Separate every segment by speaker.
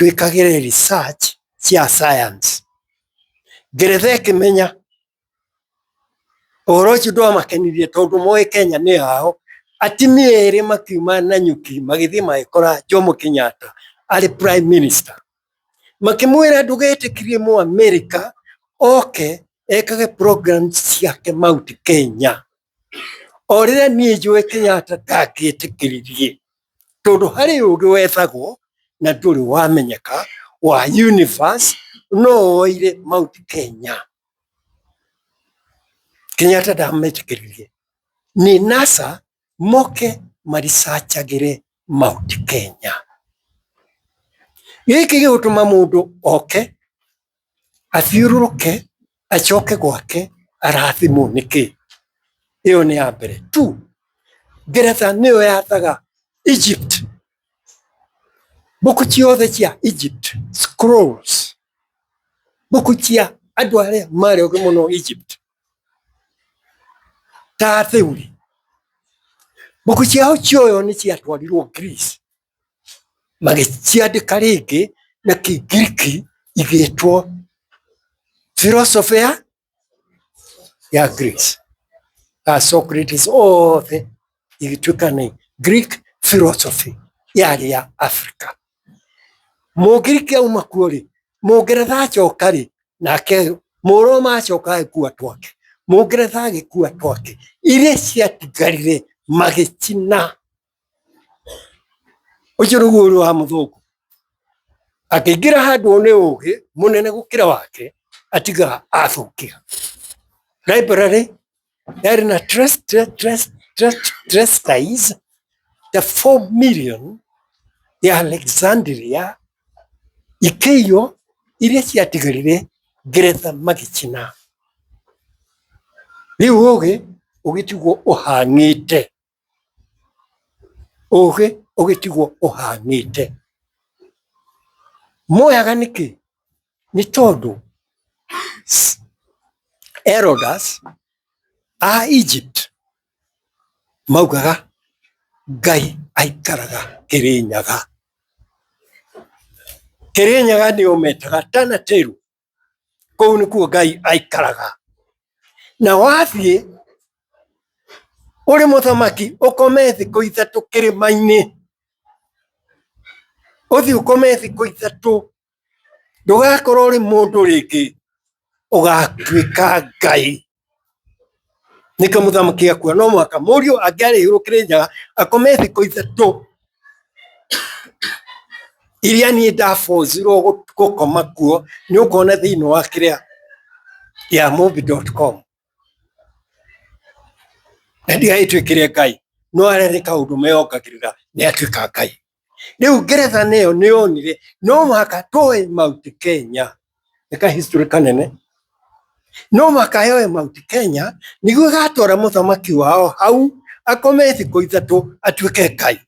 Speaker 1: Twĩkagĩre research cia science. Ngeretha ĩkĩmenya ũhoro ũcio ndwamakenirie tondũ moĩ Kenya nĩ yao. Atumia erĩ makiuma Nanyuki magĩthiĩ magĩkora Jomo Kenyatta arĩ prime minister. Makĩmwĩra ndũgetĩkĩrie mũ America oke ekage programs ciake Mount Kenya. O rĩrĩa niĩ njũĩ Kenyatta ndangĩtĩkĩririe tondũ harĩ ũgĩ wethagwo na ndũrĩ wamenyeka wa universe no woire Mount Kenya. Kenyatta ndametĩkĩririe. Nĩ NASA moke maricachagĩre Mount Kenya. Gĩkĩ gĩgũtũma mũndũ oke athiũrũrũke acoke gwake arathimwo nĩkĩ? Ĩyo nĩ ya mbere. Two, Ngeretha nĩyo yathaga Egypt. Mbuku ciothe cia Egypt, scrolls, mbuku cia andũ arĩa marĩ ogĩ mũno Egypt ta atheuri, mbuku ciao cioywo nĩ ciatwarirwo Greece. Magĩciandĩka rĩngĩ na Kĩngiriki igĩtwo philosophy ya Greece. A Socrates othe igĩtuĩka nĩ Greek philosophy yarĩ ya Africa. Mũngiriki auma kuo rĩ, Mũngeretha acoka rĩ, nake Mũroma acoka agĩkua twake, Mũngeretha agĩkua twake, iria ciatigarire magĩcina. Ũcio nĩguo ũrĩ wa mũthũngũ. Akĩingĩra handũ nĩ ũgĩ mũnene gũkĩra wake, atigaga athũkia. Library yarĩ na treatise ta 4 million ya Alexandria ikĩiywo iria ciatigarire Ngeretha magĩcina. Rĩu ũgĩ ũgĩtigwo ũhang'ĩte. Ũgĩ ũgĩtigwo ũhang'ĩte. Moyaga nĩkĩ? Nĩ tondũ elders a Egypt maugaga Ngai aikaraga Kĩrĩnyaga. Kĩrĩnyaga nĩo metaga Tana Teru. Kũu nĩkuo Ngai aikaraga. Na wathiĩ ũrĩ mũthamaki ũkome thikũ ithatũ kĩrĩma-inĩ, ũthiĩ ũkome thikũ ithatũ, ndũgakorwo ũrĩ mũndũ rĩngĩ, ũgatuĩka Ngai. Nĩkĩo mũthamaki akua no mũhaka mũriũ angĩarĩhirwo Kĩrĩnyaga akome thikũ ithatũ iria niĩ ndabocirwo gũkoma kuo nĩ ũkuona thĩinĩ wa kĩrĩa ya movie.com na ndigagĩtuĩkire Ngai no arĩa nĩ kaũndũ meyongagĩrĩra nĩ atuĩka Ngai. Rĩu Ngeretha nĩyo nĩyonire no mũhaka tũe Mount Kenya, nĩ ka history kanene, no mũhaka yoe Mount Kenya nĩguo ĩgatwara mũthamaki wao hau akome thikũ ithatũ atuĩke Ngai,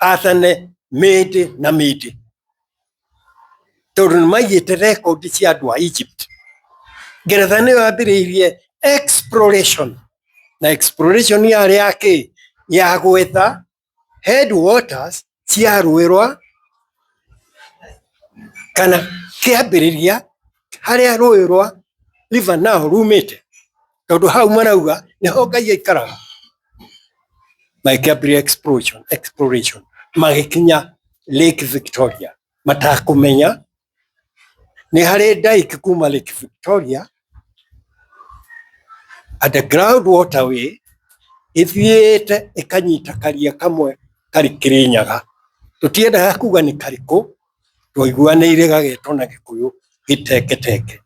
Speaker 1: athane mĩndĩ na mĩndĩ. Tondũ nĩ maigĩte rekondi cia andũ a Egypt. Ngeretha nĩyo yambĩrĩirie exploration, na exploration yarĩ ya kĩ? Ya gwetha headwaters cia rũĩ rwa kana kĩambĩrĩria harĩa rũĩ rwa River Nile rumĩte, tondũ hau marauga nĩho Ngai aikaraga. Magĩkĩambĩrĩria exploration, exploration magĩkinya Lake Victoria matakũmenya nĩ harĩ dike kuma Lake Victoria underground waterway ĩthiĩte ĩkanyita karia kamwe karĩ Kĩrĩnyaga. Tũtiendaga kuga nĩ karĩkũ, twaiguanĩire gagetwo na Gĩkũyũ gĩtengetenge.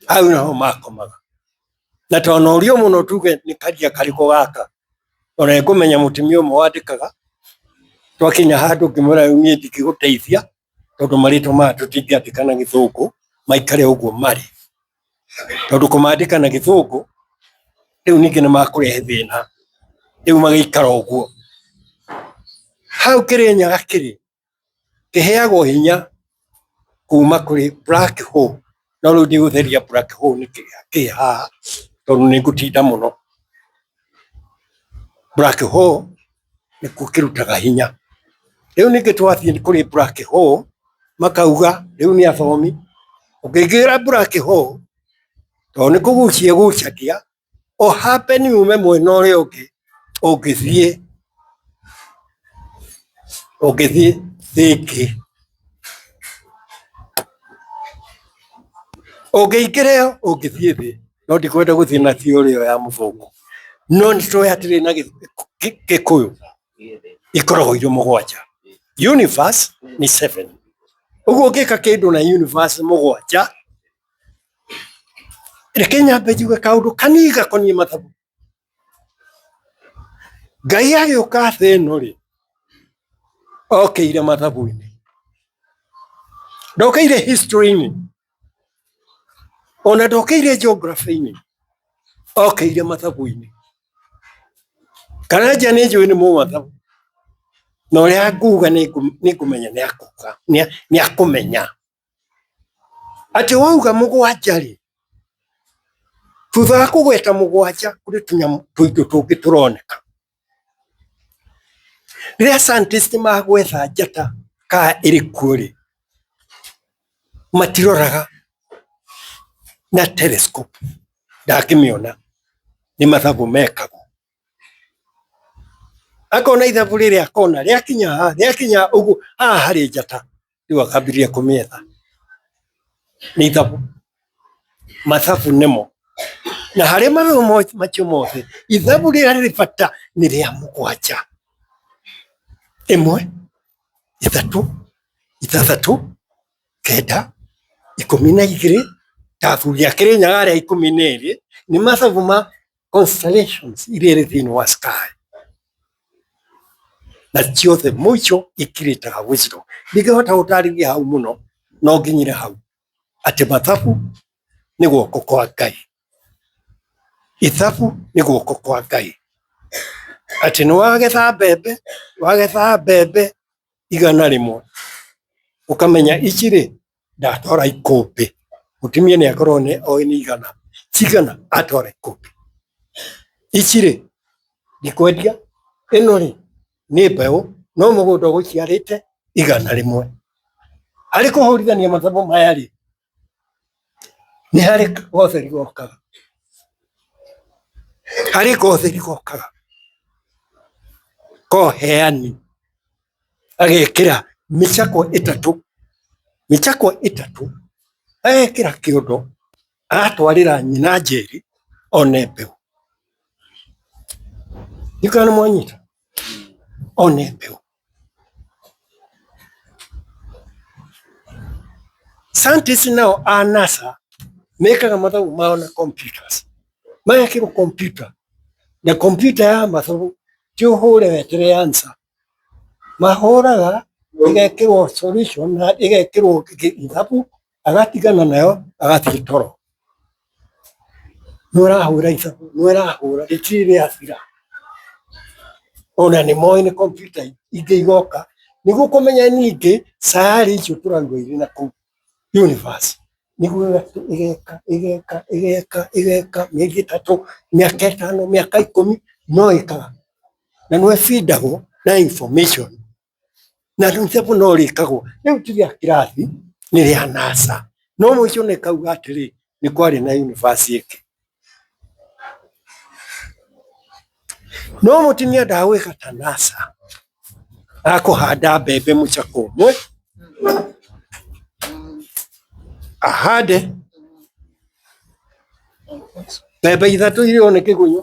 Speaker 1: Hau nĩho makomaga. Na twanorio mũno tuge nĩ karia karĩkũ gaka, ona nĩngũmenya mũtumia ũmwe wandĩkaga, twakinya handũ ngĩmwĩra rĩu niĩ ndingĩgũteithia, tondũ marĩtwa maya tũtingĩandĩka na gĩthũngũ maikare ũguo marĩ, tondũ kũmandĩka na gĩthũngũ rĩu ningĩ nĩ makũrehe thĩna, rĩu magĩikara ũguo. Hau Kĩrĩnyaga kĩrĩ, kĩheagwo hinya kuma kũrĩ black hole, no rĩu ndigũtheria black hole nĩ kĩ haha tondũ nĩ ngũtinda mũno. Black hole nĩkuo kĩrutaga hinya. Rĩu ningĩ twathiĩ kũrĩ black hole, Makauga rĩu nĩ athomi, ũngĩingĩra black hole tondũ nĩ kũgucia ĩgucagia, o happen ume mwena ũrĩa ũngĩ, ũngĩthiĩ ũngĩthiĩ thĩ ĩngĩ. Ũngĩingĩra ĩyo ũngĩthiĩ thĩ, no ndikwenda gũthiĩ na theory ĩyo ya mũthũngũ. No nĩ tũĩ atĩrĩ na Gĩkũyũ ikoragwo irĩ mũgwanja. Universe nĩ seven. Ũguo ũngĩka kĩndũ na universe mũgwanja, reke nyambe njuge kaũndũ kanini gakoniĩ mathabu. Ngai agĩũka thĩ ĩno rĩ, okĩire mathabu-inĩ, ndokĩire history-inĩ, ona ndokĩire geography-inĩ, okĩire mathabu-inĩ. Karanja nĩ njũĩ nĩ mũmathabu, na ũrĩa nguga nĩ ngũmenya nĩ akũmenya. Atĩ wauga mũgwanja rĩ, thutha wa kũgweta mũgwanja kũrĩ tũnyamũ tũindo tũngĩ tũroneka. Rĩrĩa scientist magwetha njata kana ĩrĩ kuo rĩ, matiroraga na telescope ndangĩmĩona nĩ mathabu mekagwo. Akona ithabu rĩrĩa akona rĩakinya haha rĩakinya ũguo haha harĩ njata rĩu akambĩrĩria kũmĩetha. Nĩ ithabu, mathabu nĩmo. Na harĩ mathabu macio mothe, ithabu rĩrĩa rĩrĩ bata nĩ rĩa mũgwanja. Ĩmwe, ithatũ, ithathatũ, kenda, ikũmi na igĩrĩ, ta athuri a Kĩrĩnyaga arĩa 12, nĩ mathabu ma constellations iria irĩ thĩinĩ wa sky. Na ciothe mũico ikirĩtaga wisdom. Ndingĩhota gũtarĩria hau mũno, no nginyire hau atĩ mathabu nĩ guoko kwa Ngai. Ithabu nĩ guoko kwa Ngai. Atĩ nĩ wagetha mbembe, wagetha mbembe 100, ũkamenya ici rĩ, ndatwara ikũmbĩ. Mũtumia nĩ akorwo nĩ oĩ nĩ igana, cigana atwara ikũmbĩ. Ici rĩ, ndikwendia, ĩno rĩ, nĩ mbeũ, no mũgũnda ũgũciarĩte 100. Harĩ kũhũrithania mathabu maya rĩ, nĩ harĩ gotheri gokaga, harĩ gotheri gokaga koheani agekĩra mĩcakwe ĩtatũ, mĩcakwe ĩtatũ agekĩra kĩondo agatwarĩra nyina Njeri one mbeũ. Ndiũĩ kana nĩ mwanyita, one mbeũ. Scientists nao a NASA mekaga mathabu mao na computers. Magekĩrwo computer na computer ya mathabu ti ũhũre weterere answer. Mahũraga ĩgekĩrwo solution na ĩgekĩrwo ithabu agatigana nayo agathiĩ toro. Nĩ ũrahũra ithabu, nĩ ũrahũra rĩtirĩ rĩathira. Ona nĩ moĩ nĩ kompiuta ingĩ igoka nĩguo kũmenya ningĩ sayari icio tũrauga irĩ na kũu universe nĩguo ĩgeka ĩgeka ĩgeka ĩgeka mĩeri 3, mĩaka 5, mĩaka 10 no ĩkaga. Na nĩ ĩbindagwo na information na ithabu no rĩkagwo. Rĩu ti rĩa kĩrathi nĩ rĩa NASA. No mũico nĩ kauga atĩrĩ nĩ kwarĩ na universe ĩngĩ. No mũtumia ndagwĩka ta NASA akũhanda mbembe mũcakũ ũmwe ahande mbembe ithatũ irĩo nĩ kĩgunyũ,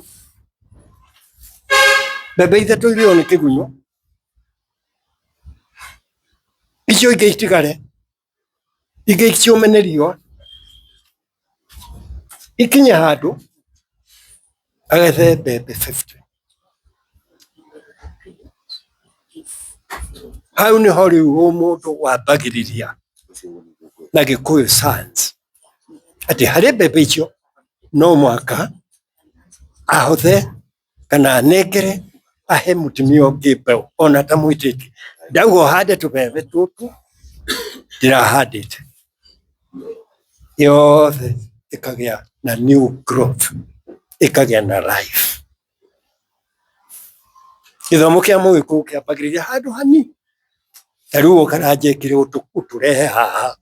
Speaker 1: mbembe ithatũ irĩo nĩ kĩgunyũ, icio ingĩ itigare, ingĩ ciũme nĩ riũa, ikinye handũ agethe mbembe 50. Hau nĩho rĩu ũmũndũ wambagĩrĩria na Gĩkũyũ science atĩ harĩ mbembe icio no mũhaka ahothe kana anengere ahe mũtumia ũngĩ mbeũ ona atamwĩtĩtie. Ndauga ũhande tũbebe tũtũ ndĩrahandĩte yothe ĩkagĩa na new growth, ĩkagĩa na life. Gĩthomo kĩa mũgĩkũyũ kĩambagĩrĩria handũ hanini. Ta rĩu Karanja ekire ũtũrehe haha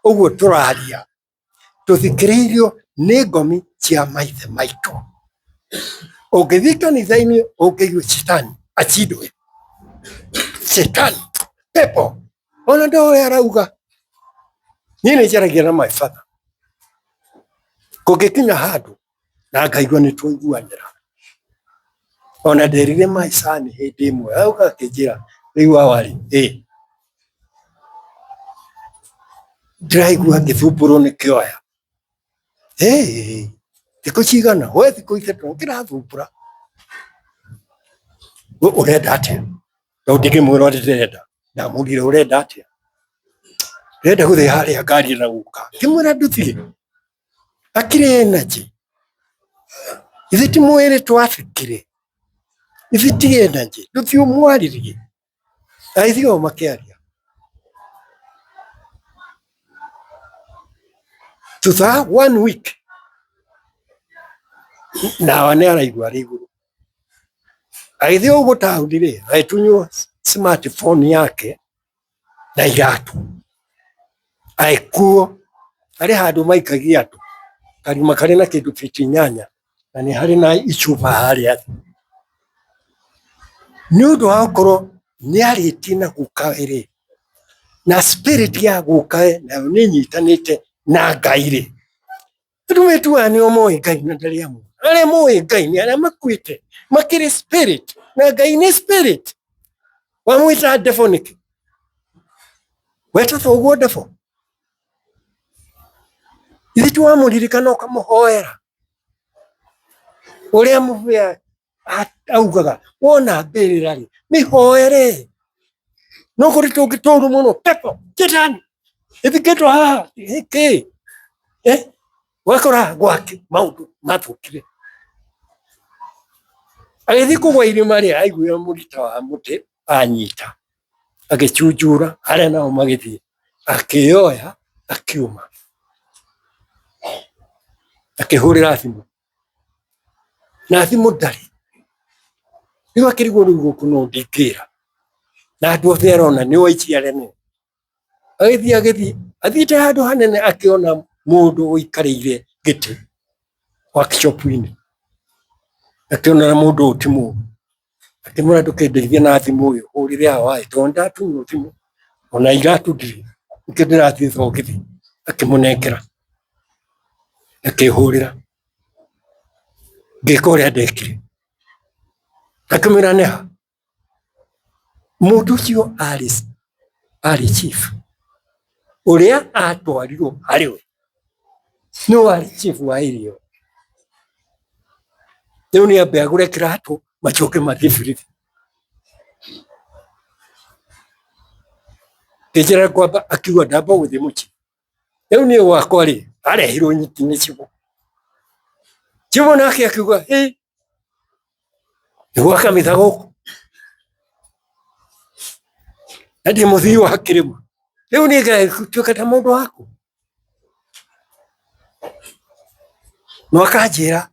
Speaker 1: ũguo tũraria tũthikĩrĩirio nĩ ngomi cia maithe maitũ. Ũngĩthiĩ kanitha-inĩ ũngĩigua cetani acindwe, cetani pepo, ona ndoĩ arauga. Niĩ nĩ njaragia na my father kũngĩkinya handũ na ngaigua nĩ twaiguanĩra. Ona nderire my son hĩndĩ ĩmwe agoka akĩnjĩra rĩu awa rĩ ĩ ndĩraigua ngĩthumbũrwo nĩ kĩoya. Thikũ cigana? We thikũ ithatũ kĩrathumbũra. Ũrenda atĩa? Tondũ ndingĩmwĩra ũrĩa ndĩrenda, ndamũririe ũrenda atĩa? Ndĩrenda gũthiĩ harĩa ngarie na guka. Ngĩmwĩra ndũthiĩ. Akĩrĩ energy. Ithuĩ ti mwĩrĩ twabĩkire, ithuĩ ti energy, ndũthiĩ ũmwarĩrie. Agĩthiĩ o makĩaria. Thutha wa one week, nawa nĩ araigua arĩ igũrũ. Agĩthiĩ ũguo taũni rĩ, agĩtunywo smartphone yake na iratũ, agĩkuo harĩ handũ maikagia andũ, karima karĩ na kĩndũ fiti 8 na nĩ harĩ na icuba harĩa thĩ. Nĩ ũndũ wa gũkorwo nĩ arĩtie na gukawe rĩ, na spirit ya gukawe nayo nĩ ĩnyitanĩte na Ngai rĩ, andũ metuaga nĩo moĩ Ngai na ndarĩ amwe. Arĩa moĩ Ngai nĩ arĩa makuĩte makĩrĩ spirit, na Ngai nĩ spirit. Wamwĩta devil nĩkĩ? Weta thoguo devil? Ithe ti wamũririkana ũkamũhoera ũrĩa mũbĩa augaga wona mbĩrĩra rĩ mĩhoere no kũrĩ tũngĩ tũru mũno pepo chetani ĩthikĩtwo haha kĩ eh wakora gwake maũndũ mathũkire agĩthiĩ kũgwa irima rĩ aiguire mũrita wa mũtĩ anyita agĩcunjura arĩa nao magĩthiĩ akĩyoya akiuma akĩhũrĩra thimũ na thimũ ndarĩ rĩu akĩrigwo rĩu gũkũ no ndingĩra na andũ othe arona nĩ waici arĩa nĩ agĩthiĩ agĩthiĩ athiĩte handũ hanene akĩona mũndũ ũikarĩire gĩtĩ workshop-inĩ akĩona mũndũ ũyũ ti mũndũ akĩmwĩra ndũkĩndeithie na thimũ ũyũ hũrĩre hawa ĩ tondũ nĩndatunywo thimũ ona iratũ ndirĩ nĩkĩo ndĩrathiĩ thogithi akĩmũnengera akĩhũrĩra ngĩka ũrĩa ndekire akĩmwĩra nĩha mũndũ ũcio arĩ arĩ chief ũrĩa atwarirwo harĩ we nĩwe warĩ chief wa area ĩyo. Rĩu nĩ ambe agũre kĩratũ macoke mathiĩ birithi. Ngĩnjĩra ngwamba akiuga ndamba gũthiĩ mũciĩ. Rĩu niĩ gwakwa rĩ arehirwo nyiki nĩ cibũ. Cibũ nake akiuga hĩ nĩ gwa kanitha gũkũ na ndĩ mũthii wa kĩrĩma. Rĩu niĩ ngatuĩka ta mũndũ waku. No akanjĩra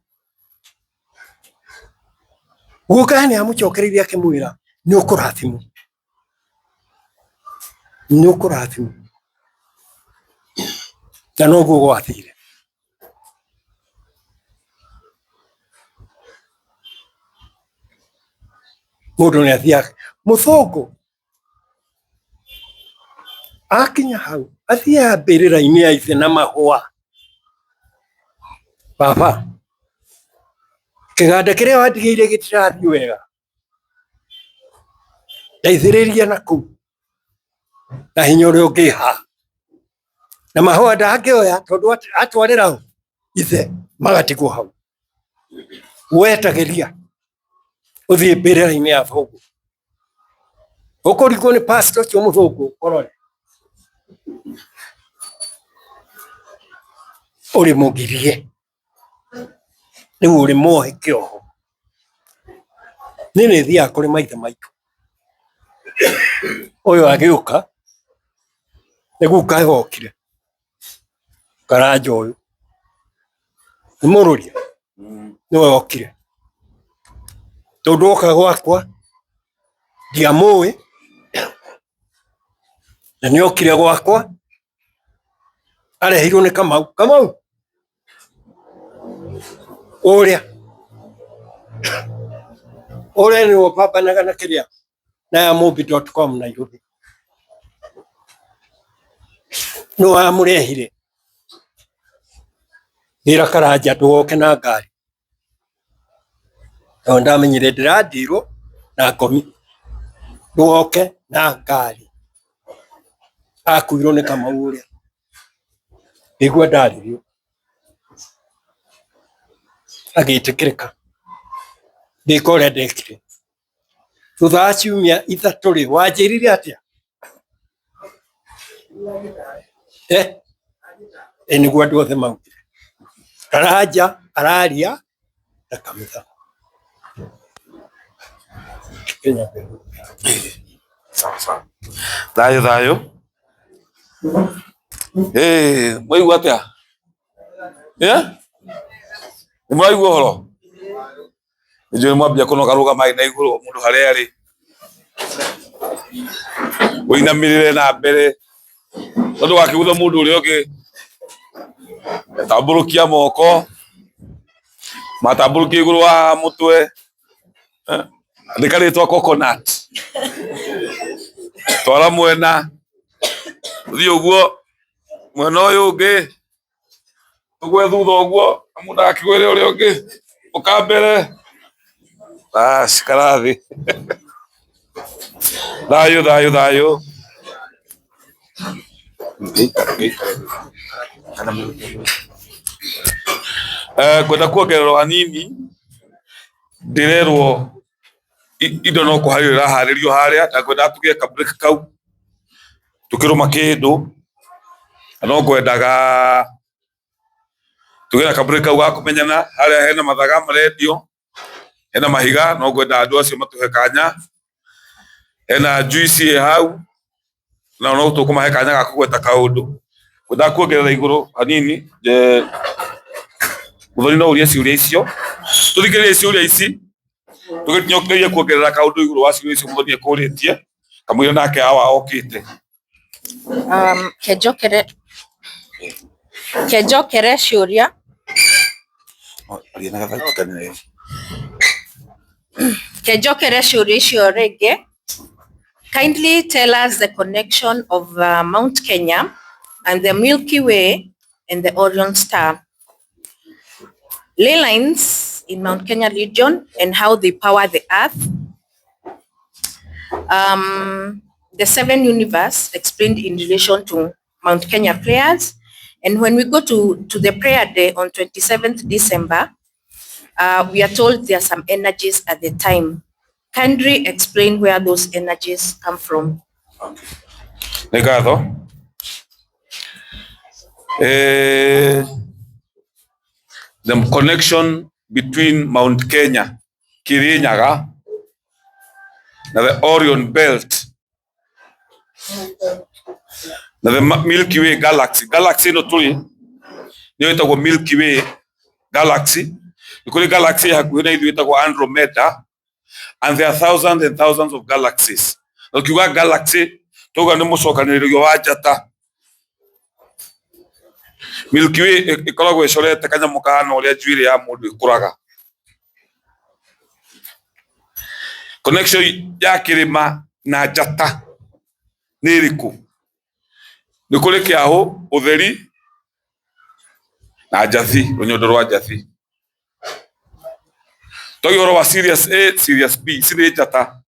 Speaker 1: guka nĩ amũcokereirie akĩmwĩra nĩ ũkũrathimwo, nĩ ũkũrathimwo. Na noguo gwathire. Mũndũ nĩ athiaga, mũthũngũ Akinya hau athiaga mbĩrĩra-inĩ ya ithe na mahũa. Baba, kĩganda kĩrĩa wandigĩire gĩtirathiĩ wega, ndeithĩrĩria na kũu na hinya ũrĩa ũngĩha. Na mahũa ndangĩoya tondũ atwarĩra ũ? Ithe magatigwo hau. Wetagĩria ũthiĩ mbĩrĩra-inĩ ya thoguo. Ũkũrigwo nĩ pastor ũcio mũthũngũ ũrore. Ũrĩ mũgirie. Rĩu ũrĩ muohe kĩoho. Niĩ nĩ thiaga kũrĩ maithe maitũ. Ũyũ agĩũka, nĩ guka okire, Karanja ũyũ. Nĩ mũrũria? Nĩwe okire. Tondũ oka gwakwa, ndiamũĩ, Na nĩ okire gwakwa arehirwo nĩ Kamau. Kamau ũrĩa ũrĩa nĩwe ũpambanaga na kĩrĩa na ya Mũmbi.com Nairobi, nĩ wamũrehire ngĩra Karanja ndũgoke na ngari tondũ ndamenyire ndĩrandirwo na ngomi, ndũgoke na ngari. Akuirwo nĩ Kamau ũrĩa, ngĩigua ndarĩrio agĩtĩkĩrĩka ngĩka ũrĩa ndekire. Thutha wa ciumia 3 rĩ, wanjĩrire atĩa? Eh, ĩ nĩguo andũ othe maugire. Karanja araria na kanitha. Kenya mbere.
Speaker 2: Sawa sawa. Thayũ thayũ. Eh, mwaigua atĩa? Eh? Nĩ mwaigua ũhoro? Nĩ mwambia kũnoga rũgamai na igũrũ mũndũ harĩa arĩ. Ũinamĩrĩre na mbere. Tondũ wakĩgũtha mũndũ ũrĩa ũngĩ tambũrũkia moko matambũrũkia igũrũ wa mũtwe. Andĩka rĩtwa coconut. Twara mwena ũthiĩ ũguo mwena ũyũ ũngĩ. Tũgwe thutha ũguo na mũndũ agakĩgwĩra ũrĩa ũngĩ ũka mbere bas karathi thayũ thayũ thayũ. Eh, ngwenda kuongererwo hanini ndĩrerwo indo no kũharĩrio iraharĩrio harĩa na ngwendaga tũgĩe ka break kau tũkĩrũma kĩndũ na no ngwendaga tũgĩe na ka break kau ga kũmenyana harĩa hena mathaga marendio hena mahiga no ngwenda andũ acio matũhe kanya hena juice ĩ hau na no tũkũmahe kanya ga kũgweta kaũndũ. Ngwendaga kuongerera igũrũ hanini Muthoni no ũrie ciũria icio tũthikĩrĩrie ciũria ici tũgĩcokerie kuongerera kaũndũ igũrũ wa ciũria icio Muthoni ekũrĩtie kamũira nake awa okĩte.
Speaker 3: Kenjokere ciũria. Kenjokere ciũria icio rĩngĩ. Kindly tell us the connection of Mount Kenya and the Milky Way and the Orion star. Ley lines in Mount Kenya region and how they power the earth. The seven universe explained in relation to Mount Kenya prayers. And when we go to the prayer day on 27th December, we are told there are some energies at the time. Kindly explain where those energies come from.
Speaker 2: Nĩ ngatho. The connection between Mount Kenya, Kirinyaga, na the Orion Belt na the Milky Way galaxy. Galaxy ĩno tũrĩ nĩyo ĩtagwo Milky Way galaxy. Nĩ kũrĩ galaxy ĩ hakuhĩ na ithuĩ ĩtagwo Andromeda and there are thousands and thousands of galaxies. Na ũkiuga galaxy tauga nĩ mũcokanĩrĩrio wa njata. Milky Way ĩkoragwo ĩcorete kanyamũ kahana ũrĩa njuĩrĩ ya mũndũ ĩkũraga. Connection ya kĩrĩma na njata nĩ ĩrĩkũ? Nĩ kũrĩ kĩahũ, ũtheri na njathi, rũnyondo rwa njathi. Twagia ũhoro wa Sirius A, Sirius B, ici nĩ njata.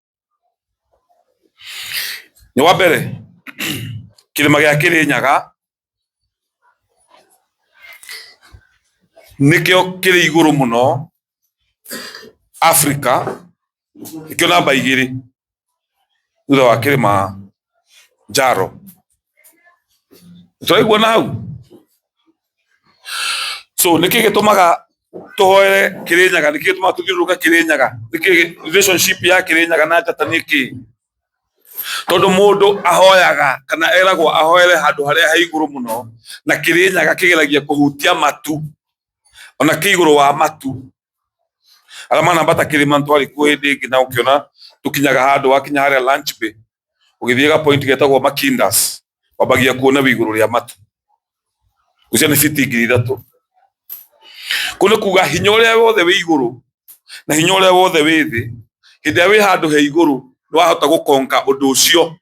Speaker 2: Nĩ wa mbere kĩrĩma gĩa Kĩrĩnyaga nĩkĩo kĩrĩ igũrũ mũno Afrika, nĩkĩo namba 2 thutha wa kĩrĩma Njaro. Tũraiguana hau? So nĩkĩ gĩtũmaga tũhoere Kĩrĩnyaga? Nĩkĩ gĩtũmaga tũthiũrũrũke Kĩrĩnyaga? Nĩkĩ relationship ya Kĩrĩnyaga na njata nĩ kĩĩ? Tondũ mũndũ ahoyaga kana eragwo ahoere handũ harĩa he igũrũ mũno, na Kĩrĩnyaga kĩgeragia kũhutia matu, ona kĩ igũrũ wa matu. Arĩa manambata kĩrĩma twarĩ kuo hĩndĩ ĩngĩ na ũkĩona tũkinyaga handũ wakinya harĩa Lunch Bay, ũgĩthiĩ ga point getagwo Makindas. Wambagia kuona wĩ igũrũ rĩa matu. Ucio nĩ fiti 3,000. Kũu nĩ kuga hinya ũrĩa wothe wĩ igũrũ na hinya ũrĩa wothe wĩ thĩ, hĩndĩ ĩrĩa wĩ handũ he igũrũ nĩ wahota gũkonka ũndũ ũcio.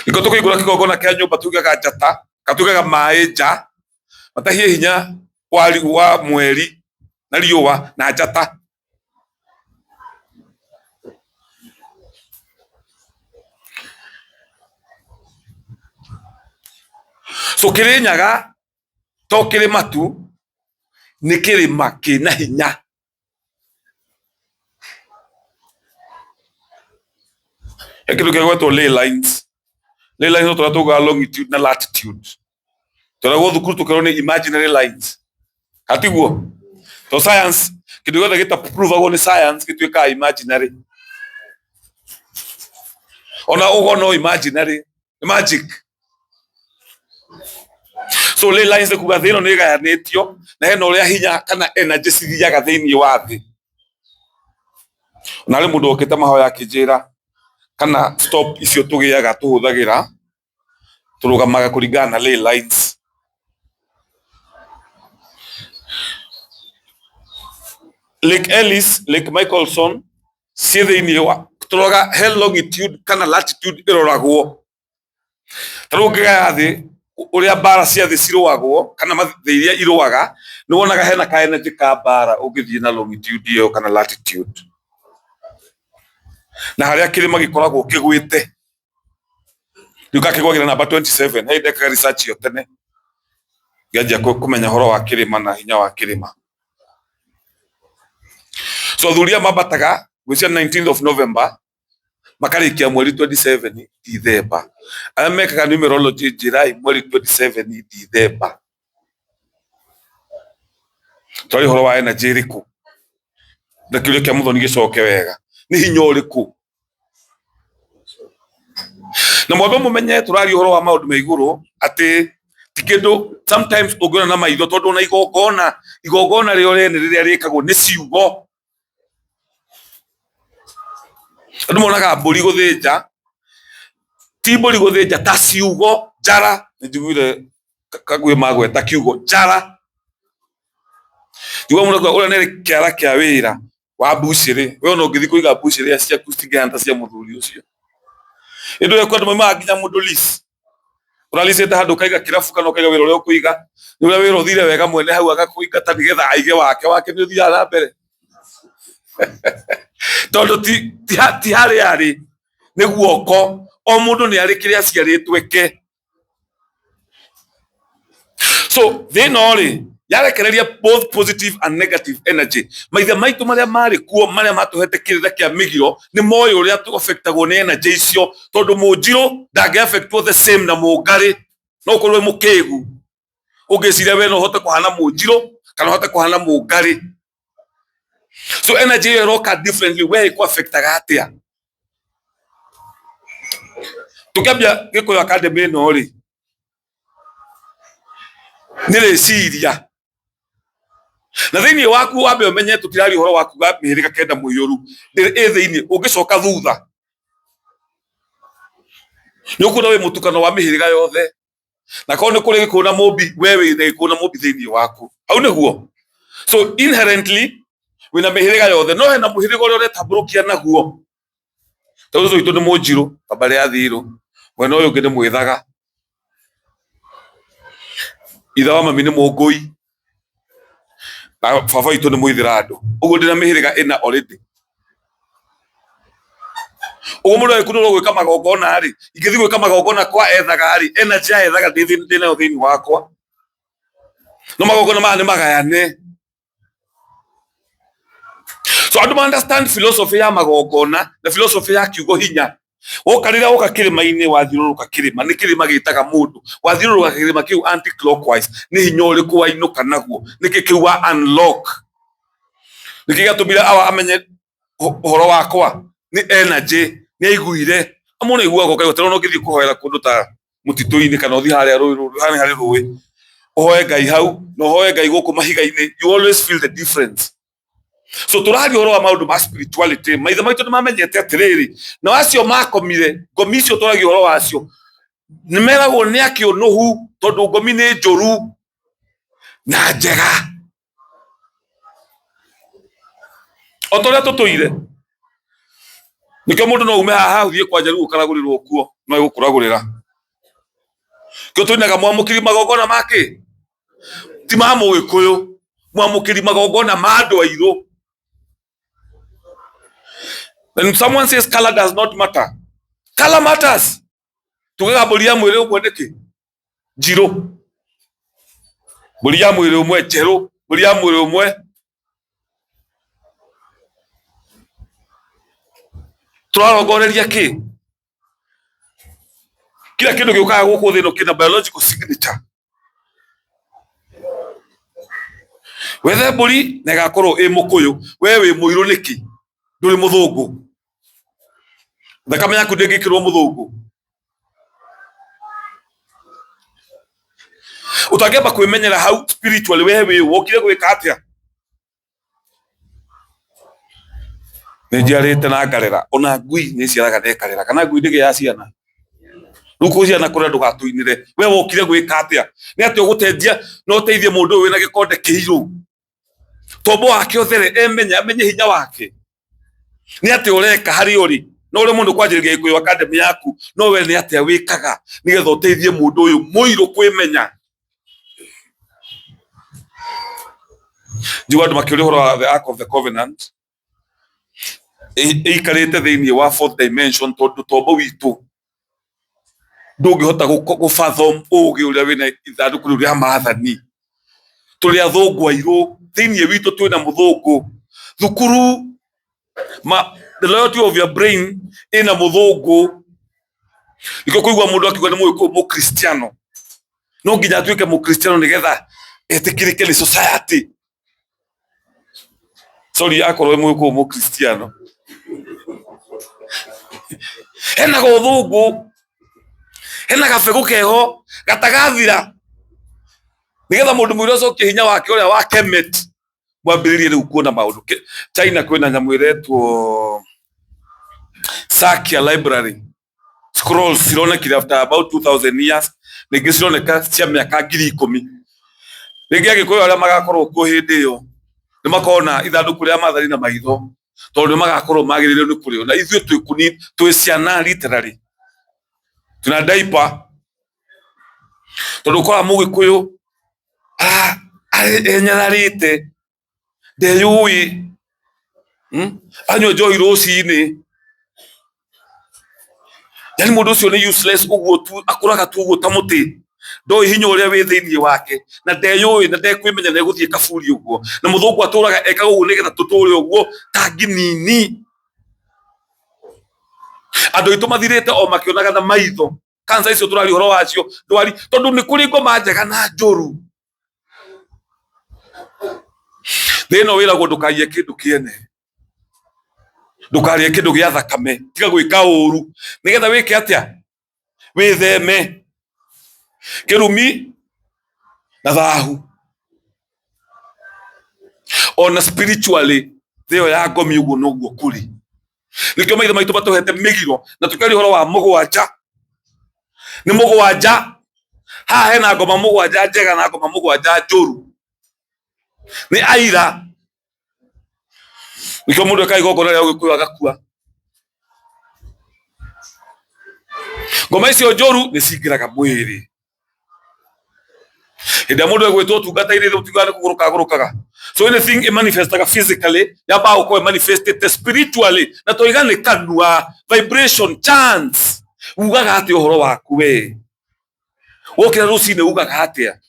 Speaker 2: Nĩkĩo tũkĩhingũra kĩgongona kĩa nyũmba tugaga njata, kana tugaga maĩ nja, matahie hinya wa mweri na riũa na njata. So Kĩrĩnyaga to kĩrĩma tu, nĩ kĩrĩma kĩna hinya. He kĩndũ kĩgwetwo ley lines. Ley lines no tũrĩa tugaga longitude na latitude. Tweragwo thukuru tũkerwo nĩ imaginary lines. Hatiguo? To science, kĩndũ gĩothe gĩta-provagwo nĩ science gĩtuĩkaga imaginary. Ona ũgo no imaginary, nĩ magic. So ley lines nĩ kuga thĩ ĩno nĩ ĩgayanĩtio na hena ũrĩa hinya kana energy cithiaga thĩinĩ wa thĩ. Na harĩ mũndũ okĩte mahoya akĩnjĩra kana stop icio tũgĩaga tũhũthagĩra tũrũgamaga kũringana na ley lines. Lake Ellis, Lake Michelson ciĩ thĩinĩ wa tũroraga he longitude kana latitude ĩroragwo. Ta rĩu ũngĩgaya thĩ ũrĩa mbara cia thĩ cirũagwo kana thĩ iria irũaga, nĩ wonaga hena ka energy ka mbara ũngĩthiĩ na longitude ĩyo kana latitude. Na harĩa kĩrĩma gĩkoragwo kĩgwĩte, rĩu gakĩgwagĩra namba 27, he ndekaga research ĩyo tene, ngĩanjia kũmenya ũhoro wa kĩrĩma na hinya wa kĩrĩma. So athuri aya mambataga ngwĩciria 19th of November makarikia mweri 27 Dithemba. Arĩa mekaga numerology njĩrai mweri 27 Dithemba. Twaria ũhoro wa energy ĩrĩkũ? Na kĩũria kĩa Mũthoni gĩcoke wega. Nĩ hinya ũrĩkũ? Na mwambe mũmenye tũraria ũhoro wa maũndũ ma igũrũ atĩ ti kĩndũ sometimes ũngĩona na maitho tondũ ona igongona, igongona rĩo rĩene rĩrĩa rĩkagwo nĩ ciugo. Andũ monaga mbũri gũthĩnja, ti mbũri gũthĩnja ta ciugo njara, nĩ njiguire Kagwĩ magweta kiugo njara. Njiguaga mũndũ akiuga ũrĩa nĩ arĩ kĩara kĩa wĩra wa mbucĩrĩ, we ona ũngĩthiĩ kũiga mbucĩrĩ ciaku citingĩhana ta cia mũthuri ũcio. Ĩndĩ ũrĩa andũ maumaga nginya mũndũ lease, ũralicĩte handũ ũkaiga kĩrabu kana ũkaiga wĩra ũrĩa ũkũiga, nĩ ũrĩa wĩra ũthire wega mwene hau agakũingata nĩgetha aige wake, wake nĩ ũthiaga na mbere tondũ ti harĩa arĩ nĩ guoko, o mũndũ nĩ arĩ kĩrĩa aciarĩtwo eke. So thĩ ĩno rĩ yarekereria both positive and negative energy. Maithe maitũ marĩa marĩ kuo marĩa matũhete kĩrĩra kĩa mĩgiro nĩ moĩ ũrĩa tũ affectagwo nĩ energy icio, tondũ mũnjirũ ndangĩ affectwo the same na mũngarĩ. No ũkorwo wĩ mũkĩgu ũngĩciria we no ũhote kũhana mũnjirũ kana ũhote kũhana mũngarĩ. So energy ĩyo ĩroka differently, we ĩkũ affectaga atĩa? Tũkĩambia Gĩkũyũ Academy ĩno rĩ, nĩ rĩciria na thĩinĩ waku wambe ũmenye tũtiraria ũhoro wa kuga mĩhĩrĩga kenda mũiyũru ĩ thĩinĩ, ũngĩcoka thutha nĩ ũkuona wĩ mũtukano wa mĩhĩrĩga yothe. Na korwo nĩ kũrĩ Gĩkũyũ na Mũmbi, we wĩ na Gĩkũyũ na Mũmbi thĩinĩ waku. Hau nĩguo. So inherently wĩna mĩhĩrĩga yothe, no hena mũhĩrĩga ũrĩa ũretambũrũkia naguo. Tondũ ũcio witũ nĩ Mũnjirũ wa mbarĩ ya Thirũ, mwena ũyũ ũngĩ nĩ Mwĩthaga, ithe wa mami nĩ Mũngũi, na baba witũ nĩ Mũithĩrandũ. Ũguo ndĩna mĩhĩrĩga ĩna already. Ũguo mũndũ agĩkunũrwo gwĩka magongona rĩ, ingĩthiĩ gwĩka magongona kwa ethaga rĩ, energy ya ethaga ndĩnayo thĩinĩ wakwa. No magongona maya nĩ magayane. So andũ ma understand philosophy ya magongona na philosophy ya kiugo hinya. Woka rĩrĩa woka kĩrĩma-inĩ wathiũrũrũka kĩrĩma, nĩ kĩrĩma gĩtaga mũndũ. Wathiũrũrũka kĩrĩma kĩu anti clockwise, nĩ hinya ũrĩkũ wainũka naguo? Nĩkĩ kĩu wa unlock? Nĩkĩ gĩatũmire awa amenye ũhoro wakwa? Nĩ energy, nĩ aiguire. Amwe nĩ aiguaga ũkaigua ta rĩu ũngĩthiĩ kũhoera kũndũ ta mũtitũ-inĩ kana ũthiĩ harĩa rũĩ harĩa harĩ rũĩ, ũhoe Ngai hau na ũhoe Ngai gũkũ mahiga-inĩ, you always feel the difference. So tũraria ũhoro wa maũndũ ma spirituality, maithe maitũ nĩ mamenyete atĩrĩrĩ, na acio makomire, ngomi icio tũragia ũhoro wacio, Nĩ meragwo nĩ akĩũnũhu tondũ ngomi nĩ njũru na njega. O ta ũrĩa tũtũire. Nĩkĩo mũndũ no ume haha ũthiĩ kwa Njaruo ũkaragũrĩrwo kuo, no egũkũragũrĩra. Kĩo tũinaga mwamũkĩri magongona ma kĩ? Ti ma Mũgĩkũyũ, mwamũkĩri magongona ma andũ airũ. When someone says color does not matter, color matters. Tugaga mbũri ya mwĩrĩ ũmwe nĩkĩ? Njirũ. Mbũri ya mwĩrĩ ũmwe njerũ, mbũri ya mwĩrĩ ũmwe tũrarongoreria kĩ? Kila kĩndũ gĩũkaga gũkũ thĩ ĩno kĩna biological signature. Wethe mbũri na ĩgakorwo ĩ mũkũyũ, we wĩ mũirũ nĩkĩ? Ndũrĩ mũthũngũ. Thakame yaku ndĩngĩkĩrwo mũthũngũ. Ũtangĩamba kwĩmenyera hau spiritually we wĩ ũ, wokire gwĩka atĩa? Nĩ njiarĩte na ngarera, ona ngui nĩ ĩciaraga na ĩkarera, kana ngui ndĩgĩaga ciana? Rĩu kũ ciana kũrera ndũgatũinĩre, we wokire gwĩka atĩa? Nĩ atĩa ũgũtenjia na ũteithie mũndũ ũyũ wĩna gĩkonde kĩirũ? Tombo wake ũthere, emenye, amenye hinya wake. Nĩ atĩa ũreka harĩa ũrĩ? No ũrĩa mũndũ kwanjĩrĩria Gĩkũyũ Academy yaku, no we nĩ atĩa wĩkaga nĩgetha ũteithie mũndũ ũyũ mũirũ kwĩmenya? Njigua andũ makĩũria ũhoro wa the Ark of the Covenant, ĩikarĩte thĩinĩ wa fourth dimension tondũ tombo witũ ndũngĩhota gũ fathom ũgĩ ũrĩa wĩna ithandũkũ rĩu rĩa maathani. Tũrĩ athũngũ airũ, thĩinĩ witũ twĩna mũthũngũ. Thukuru, the loyalty of your brain ĩna mũthũngũ. Nĩkĩo kũigua mũndũ akiuga nĩ mũgĩkũyũ mũkristiano. No nginya atuĩke mũkristiano nĩgetha etĩkĩrĩke nĩ society. Sorry akorwo wĩ mũgĩkũyũ mũkristiano. Hena gũthũngũ, hena gabegũ keho gatagathira, nĩgetha mũndũ mũirũ acokie hinya wake ũrĩa wa Kemet, mwambĩrĩrie rĩu kuona maũndũ. China kwĩna nyamũ ĩretwo Sakya Library. Scrolls cironekire after about 2000 years na ingĩ cironeka cia mĩaka 10,000. Rĩngĩ Agĩkũyũ arĩa magakorwo kuo hĩndĩ ĩyo nĩ makona ithandũkũ rĩa maathani na maitho tondũ nĩ magakorwo magĩrĩirwo nĩ kũrĩona. Ithuĩ twĩ ciana literally, twĩna diaper tondũ ũkoraga Mũgĩkũyũ enyararĩte ndeyũĩ, anyua njohi rũcinĩ, yani mũndũ ũcio nĩ useless ũguo tu, akũraga tu ũguo ta mũtĩ, ndoĩ hinya ũrĩa wĩ thĩinĩ wake, na ndeyũĩ na ndekwĩmenya na egũthiĩ kaburi ũguo, na mũthũngũ atũraga ekaga ũguo nĩgetha tũtũre ũguo ta nginini. Andũ aitũ mathirĩte o makĩonaga na maitho, cancer icio tũraria ũhoro wacio, ndwari, tondũ nĩ kũrĩ ngoma njega na njũru. Thĩ ĩno wĩragwo ndũkaiye kĩndũ kĩene, ndũkarĩe kĩndũ gĩa thakame, tiga gwĩka ũru, nĩgetha wĩke atĩa? Wĩtheme kĩrumi na thahu. Ona spiritually thĩ ĩyo ya ngomi ũguo noguo kũrĩ. Nĩkĩo maithe maitũ matũhete mĩgiro na tũkĩaria ũhoro wa mũgwanja. Nĩ mũgwanja, haha hena ngoma mũgwanja njega na ngoma mũgwanja njũru. Nĩ aira. Nĩkĩo mũndũ ekaga igongona rĩa ũgĩkũyũ agakua. Ngoma icio njũru nĩ cingĩraga mwĩrĩ. Hĩndĩ ĩrĩa mũndũ egwĩtwo ũtungata-inĩ ũtigaga nĩ kũgũrũka agũrũkaga. So anything ĩmanifestaga physically yambaga gũkorwo ĩmanifestĩte spiritually, na twaiga nĩ kanua, vibration, chance. Ugaga atĩa ũhoro waku we? Wokĩra rũcinĩ ugaga atĩa?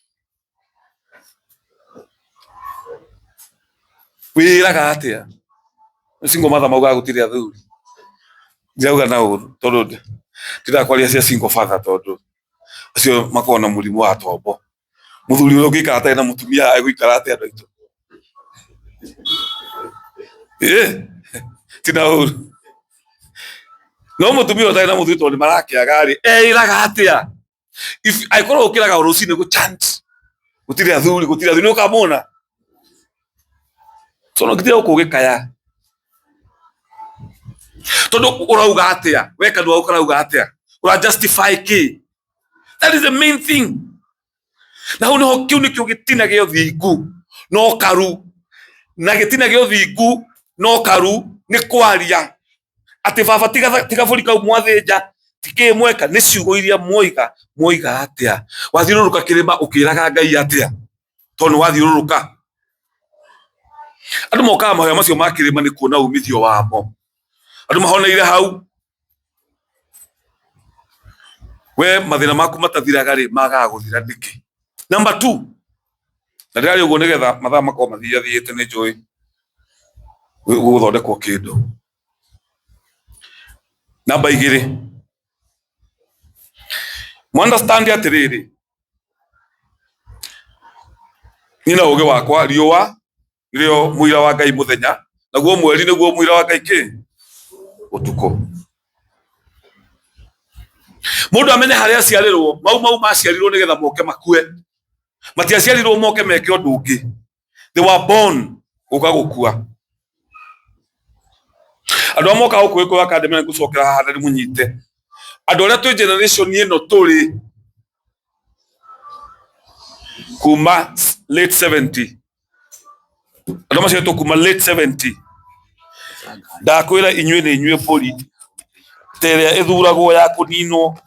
Speaker 2: Wĩraga atĩa? Single mother maugaga gũtirĩ athuri. Ndirauga na ũru tondũ ndirakwaria cia single father tondũ acio makoragwo na mũrimũ wa tombo. Mũthuri ũrĩa ũngĩikara atarĩ na mũtumia egũikara atĩa andũ aitũ? Ti na ũru. No mũtumia ũtarĩ na mũthuri tondũ nĩ marakĩaga rĩ, eĩraga atĩa? If angĩkorwo ũkĩraga o rũcinĩ gũ chant, gũtirĩ athuri, gũtirĩ athuri, nĩ ũkamona? So no gĩtira gũkũ ũgĩkaya. Tondũ ũrauga atĩa? We kanua gaku karauga atĩa? Ũra justify kĩ? That is the main thing. Na hau niho kiu nikio gitina gia uthingu no karu, na gitina gia uthingu no karu ni kwaria ati baba tiga buri kau mwathinja tiki mweka ni ciugo iria mwoiga mwoiga atia wathiururuka kirima ukiraga Ngai atia tondu wathiururuka andu mokaga mahoya macio ma kirima ni kuona umithio wamo. Andu mahoneire hau we mathina maku matathiraga ri magaga guthira niki. Number 2, na ndirari uguo nigetha mathaa makorwo mathiathiite ni njui guguthondekwo kindu. Namba 2, mu understand atiriri, ni na ugi wakwa riua rio muira wa Ngai muthenya naguo mweri niguo muira wa Ngai ki utuku. Mundu amenye haria aciarirwo, mau mau maciarirwo nigetha moke makue, matiaciarirwo moke meke undu ungi. They were born guka gukua. Andu a moka guku Gikuyu Academy ngucokera haha na munyite andu aria twi generation ino turi kuma late 70, andu maciaritwo kuma late 70, ndakwira inyuĩ nĩ inyuĩ mbũri ta ĩrĩa ĩthuragwo ya kũninwo.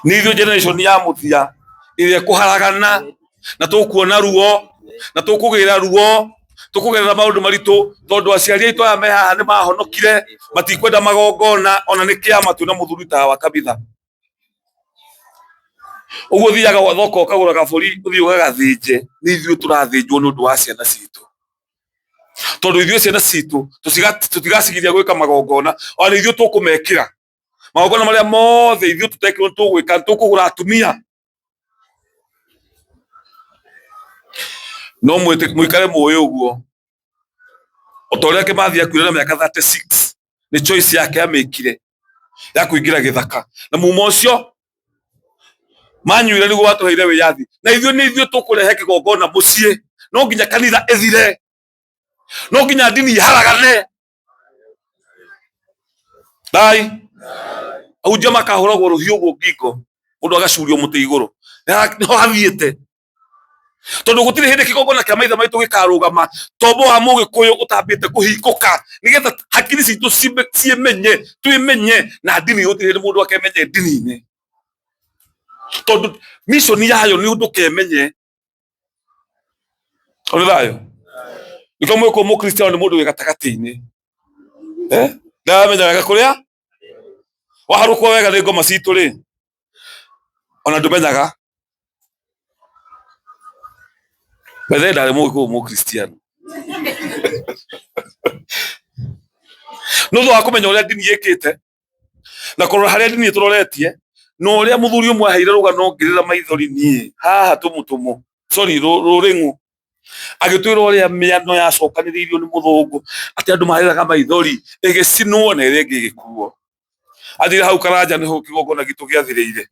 Speaker 2: Nĩ ithuĩ generation ya mũthia ĩrĩa ĩkũharagana na tũkuona ruo na tũkũgĩra ruo tũkũgerera maũndũ maritũ tondu aciari aitũ aya me haha nĩ mahonokire matikwenda magongona ona nĩ kĩama twĩna mũthuri ta wa kabitha. Ũguo ũthiaga thoko ũkagũra kabũri ũthiĩ ũgagathĩnje, nĩ ithuĩ tũrathĩnjwo nĩ ũndũ wa ciana citũ tondu ithuĩ ciana citũ tũtigacigiria gwĩka magongona ona ithuĩ tũkũmekĩra magongona marĩa mothe ithuĩ tũtekĩrwo tũgwĩka tũkũgũra atumia. No mũikare mũĩ ũguo o ta ũrĩa Kĩmathi akuire na mĩaka 36 nĩ choice yake amĩkire ya kũingĩra gĩthaka na mumo ũcio manyuire nĩguo watũheire wĩyathi na ithuĩ nĩ ithuĩ tũkũrehe kĩgongona mũciĩ. No nginya kanitha ĩthire, no nginya ndini iharagane. Thai ahunjia makahũragwo rũhiũ ũguo ngingo mũndũ agacurio mũtĩ igũrũ niho hathiĩte tondu gũtirĩ hĩndĩ kĩgongona kĩa maithe maitũ gĩkarũgama tombo wa mũgĩkũyũ ũtambĩte kũhingũka nĩgetha hakiri citũ ciĩmenye twĩmenye na ndini gũtirĩ hĩndĩ mũndũ akemenye ndini-inĩ tondu mission yayo nĩ ũndũ kemenye. Ũrĩ thayũ? Nĩkĩo mwĩkũ mũkristiano nĩ mũndũ wĩ gatagatĩ-inĩ. Ndaramenya wega kũrĩa waharũkwo wega nĩ ngoma citũ rĩ ona ndũmenyaga. Bethe ndarĩ mũgĩkũyũ mũkristiano nĩ ũndũ wa kũmenya ũrĩa ndini ĩkĩte na kũrora harĩa ndini ĩtũroretie na ũrĩa mũthuri ũmwe aheire rũgano ngĩrĩra maithori niĩ haha tũmũtũmũ sorry rũrĩng'ũ agĩtwĩra ũrĩa mĩano yacokanĩrĩirio nĩ mũthũngũ atĩ andũ marĩraga maithori ĩgĩcinwo na ĩrĩa ĩngĩ ĩgĩkuo. Athire hau Karanja nĩho kĩgongona gitũ gĩathirĩire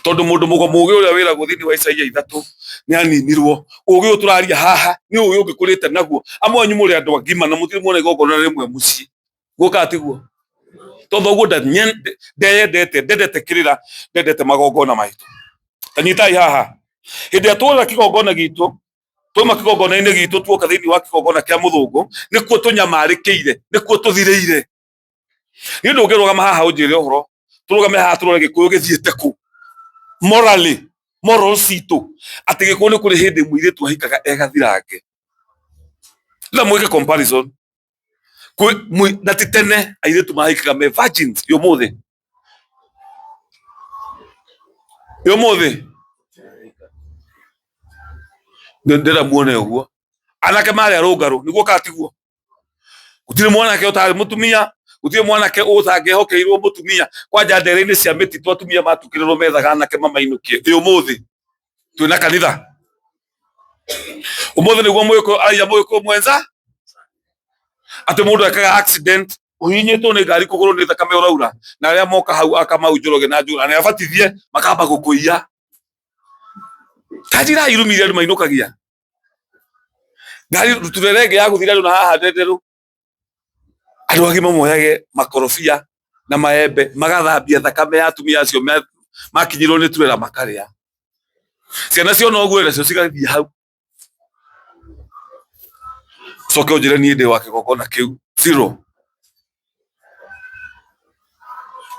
Speaker 2: tondu mũndũ mũgo mũgĩ ũrĩa wĩragwo thĩinĩ wa Isaia 3 nĩ aninirwo. Ũgĩ ũyũ tũraria haha nĩ ũgĩ ũngĩkũrĩte naguo. Amwe anyu mũrĩ andũ agima na mũtirĩ muona igongona rĩmwe mũciĩ guoka tiguo tondu ũguo ndeyendete ndendete kĩrĩra ndendete magongona maitũ. Ta nyitai haha hĩndĩ ĩrĩa tuona kĩgongona gitũ twauma kĩgongona-inĩ gitũ tuoka thĩinĩ wa kĩgongona kĩa mũthũngũ nĩkuo tũnyamarĩkĩire nĩkuo tũthirĩire. Niĩ ndũngĩrũgama haha ũnjĩre ũhoro tũrũgame haha tũrore gĩkũyũ gĩthiĩte kũ morally moral citũ atĩ gĩkũyũ nĩ kũrĩ hĩndĩ mũirĩtu ahikaga egathirange. Na mwĩke comparison na ti tene airĩtu mahikaga me virgins ũmũthĩ ũmũthĩ ndĩrenda muone ũguo anake marĩ arũngarũ nĩguo kana tiguo gũtirĩ mwanake ũtarĩ mũtumia gũtirĩ mwanake ũtangĩhokeirwo mũtumia kwanja ndere-inĩ cia mĩtitũ atumia matukĩrĩrwo methaga anake mamainũkie. Ũmũthĩ twĩna kanitha ũmũthĩ nĩguo mũgĩkũyũ araiya mũgĩkũyũ mwenza atĩ mũndũ ekaga accident ũhihinyĩtwo nĩ ngari kũgũrũ nĩ thakame ũraura na arĩa moka hau akamau Njoroge na Njũgũna na abatithie makamba gũkũiya ta njĩra irumi iria andũ mainũkagia ngari rutũrere ĩngĩ ya gũthira andũ na haha ndenderũ andũ agima moyage makorobia Na maembe magathambia thakame ya atumia acio makinyirwo nĩ turera makarĩa. Ciana ciona ũguo nacio cigathiĩ hau. Coke ũnjĩre niĩ ndĩ wa kĩgongona kĩu zero.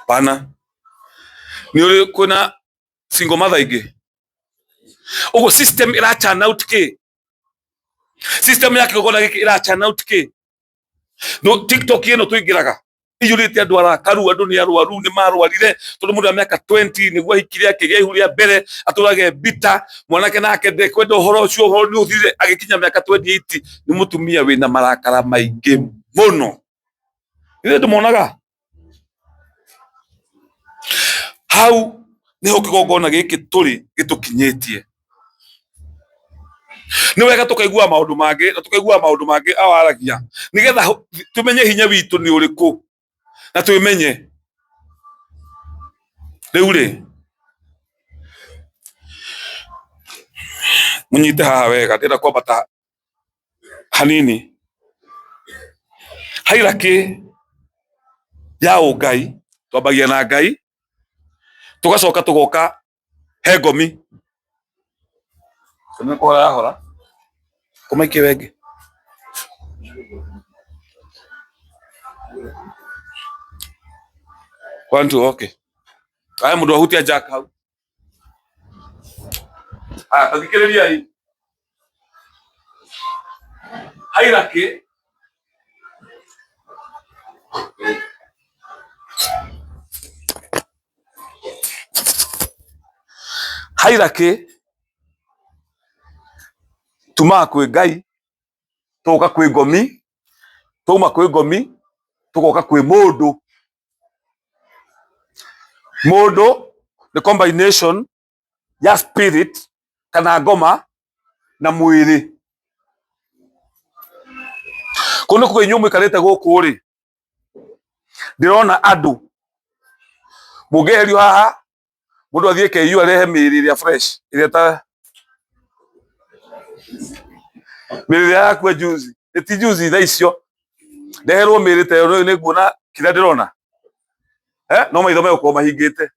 Speaker 2: Pana nĩ ũrĩ kwĩna single mother ingĩ ũguo system ĩra churn out kĩ system ya kĩgongona gĩkĩ ĩra churn out kĩ no TikTok ĩno tũingĩraga iyũrĩte andũ arakaru andũ nĩ arwaru nĩ marwarire tondũ mũndũ wa mĩaka 20 nĩguo ahikire akĩgĩa ihu rĩa mbere atũrage mbita mwanake nake ndekwenda ũhoro ũcio ũhoro nĩ ũthirire agĩkinya mĩaka 28 nĩ mũtumia wĩna marakara maingĩ mũno ithuĩ ndũmonaga hau niho kĩgongona gĩkĩ tũrĩ gĩtũkinyĩtie. Nĩ wega tũkaigua maũndũ mangĩ na tũkaigua maũndũ mangĩ awaragia nĩgetha tũmenye hinya witũ nĩ ũrĩkũ na twĩmenye. Rĩu rĩ, mũnyite haha wega, ndĩrenda kwambata hanini. Hierarchy ya ũngai, twambagia na Ngai, tugacoka tugoka he ngomi. Nĩ kũhora yahora, kũmaikie wengĩ. One, two, okay. Aya mũndũ ahutia jack hau. Aya, ta thikĩrĩriai. Hierarchy hierarchy tumaga kwĩ Ngai tũgoka kwĩ ngomi twauma kwĩ ngomi tũgoka kwĩ mũndũ. Mũndũ nĩ combination ya spirit kana ngoma na mwĩrĩ. Kũu nĩ kuga inyuĩ mũikarĩte gũkũ rĩ, ndĩrona andũ mũngĩeherio haha mũndũ athiĩ KU arehe mĩĩrĩ ĩrĩa fresh ĩrĩa ta mĩĩrĩ ĩrĩa yakua juzi ti juzi thaa icio ndeherwo mĩĩrĩ ta ĩyo nĩ nguona kĩrĩa ndĩrona no maitho megũkorwo mahingĩte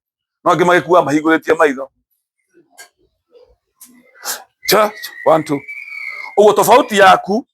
Speaker 2: no angĩ magĩkua mahingũrĩtie maitho cha one two ũguo tofauti yaku.